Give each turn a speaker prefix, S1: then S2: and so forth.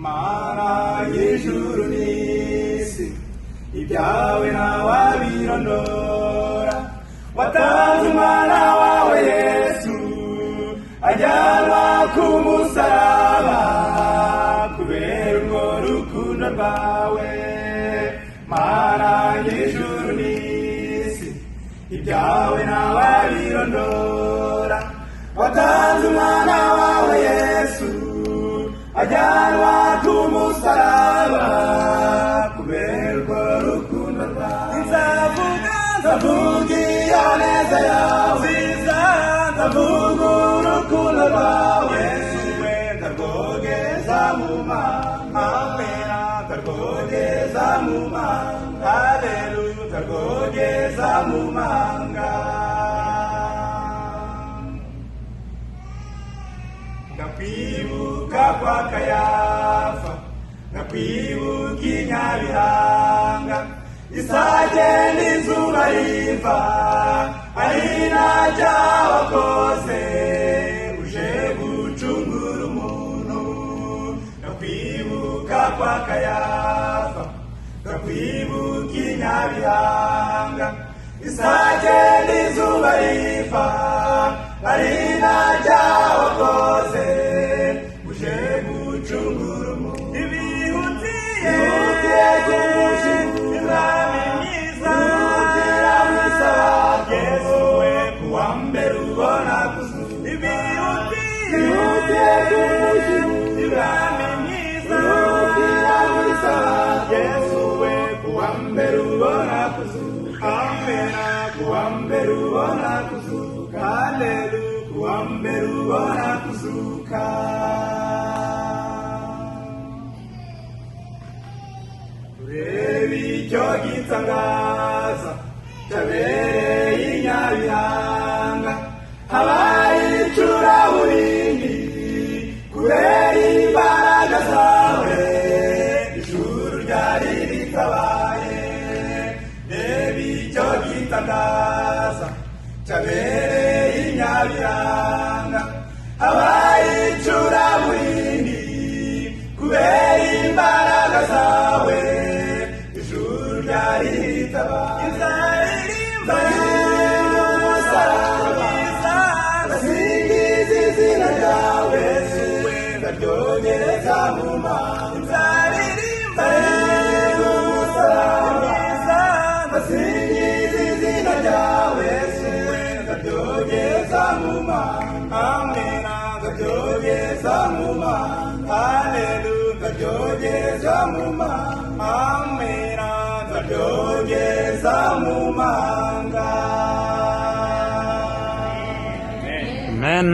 S1: Mana y'ijuru n'isi, ibyawe ntawabirondora. Watanze umwana wawe Yesu, ajyanwa ku musaraba kubera urwo rukundo rwawe. Mana y'ijuru n'isi, ibyawe ntawabirondora. Watanze umwana wawe Yesu, ajyanwa ku musaraba kubera urwo rukundo rwawe. Nzavuga, nzavuga iyo neza yawe nziza, nzavuga urukundo rwawe Yesu we, ndarwogeza mu mahanga. Amena, ndarwogeza mu mahanga. Haleluya, ndarwogeza mu mahanga. Ndakwibuka kwa Kayafa, ndakwibuka i Nyabihanga, isake n'izuba riva, ari nacyo wakoze uje gucungura umuntu. Ndakwibuka kwa Kayafa, ndakwibuka i Nyabihanga, isake n'izuba riva, ari nacyo wakoze uje gucungura umuntu. Ibihutiye umwami mwiza, Yesu we, kuwa mbere ubona kuzuka. Ibihutiye umwami mwiza, Yesu we, kuwa mbere ubona kuzuka. Amena, kuwa mbere ubona kuzuka. Haleluya, kuwa mbere ubona kuzuka. Urebe icyo gitangaza cyabereye i Nyabihanga, habaye icuraburindi kubera imbaraga zawe, ijuru ryari ritabaye. Reba icyo gitangaza cyabereye i Nyabihanga, habaye icuraburindi kubera imbaraga zawe, ijuru ryari ritabaye. Nzaririmba umusaraba, ndasingiza izina ryawe Yesu we, ndaryogereza mu mana. Nzaririmba umusaraba, ndasingiza izina ryawe Yesu we, ndaryogeza mu mana. Amena, ndaryogeza mu mana. Haleluya, ndaryogeza mu mana. Amena, ndaryogeza mu manga.
S2: Amen.